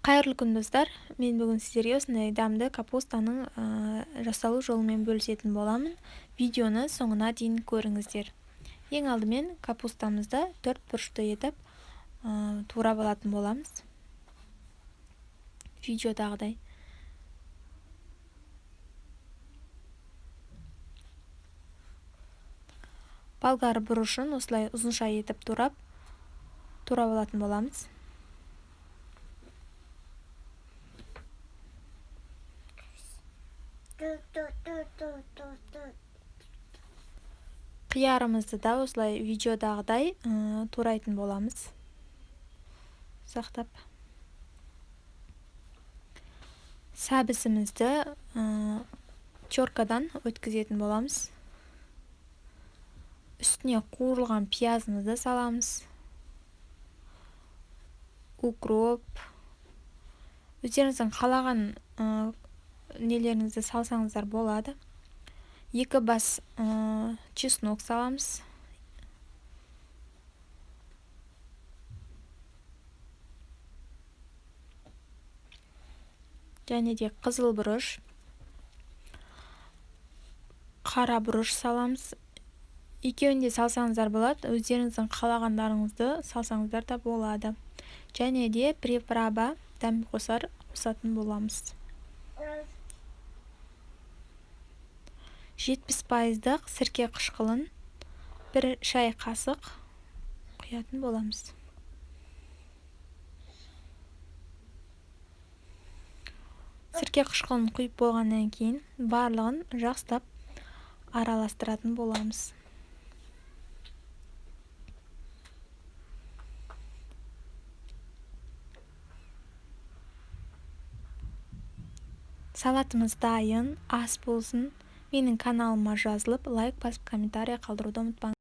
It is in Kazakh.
Қайырлы күн, достар! Мен бүгін сіздерге осындай дәмді капустаның жасалу жолымен бөлісетін боламын. Видеоны соңына дейін көріңіздер. Ең алдымен капустамызды төрт бұрышты етіп турап алатын боламыз. Видеодағыдай. Болгар бұрышын осылай ұзынша етіп турап алатын боламыз. Қиярымызды да осылай видеодағыдай турайтын боламыз. Сақтап. Сәбізімізді теркадан өткізетін боламыз. Үстіне қуырылған пиязымызды саламыз. Укроп. Өздеріңіздің қалаған нелеріңізді салсаңыздар болады. 2 бас чеснок саламыз. Және де қызыл бұрыш, қара бұрыш саламыз. Екеуін де салсаңыздар болады, өздеріңіздің қалағандарыңызды салсаңыздар да болады. Және де приправа дәм қосатын боламыз. 70% сірке қышқылын 1 шай қасық құятын боламыз. Сірке қышқылын құйып болғаннан кейін барлығын жақсылап араластыратын боламыз. Салатымыз дайын, ас болсын. Менің каналыма жазылып, лайк басып, комментарий қалдыруды ұмытпаңыз.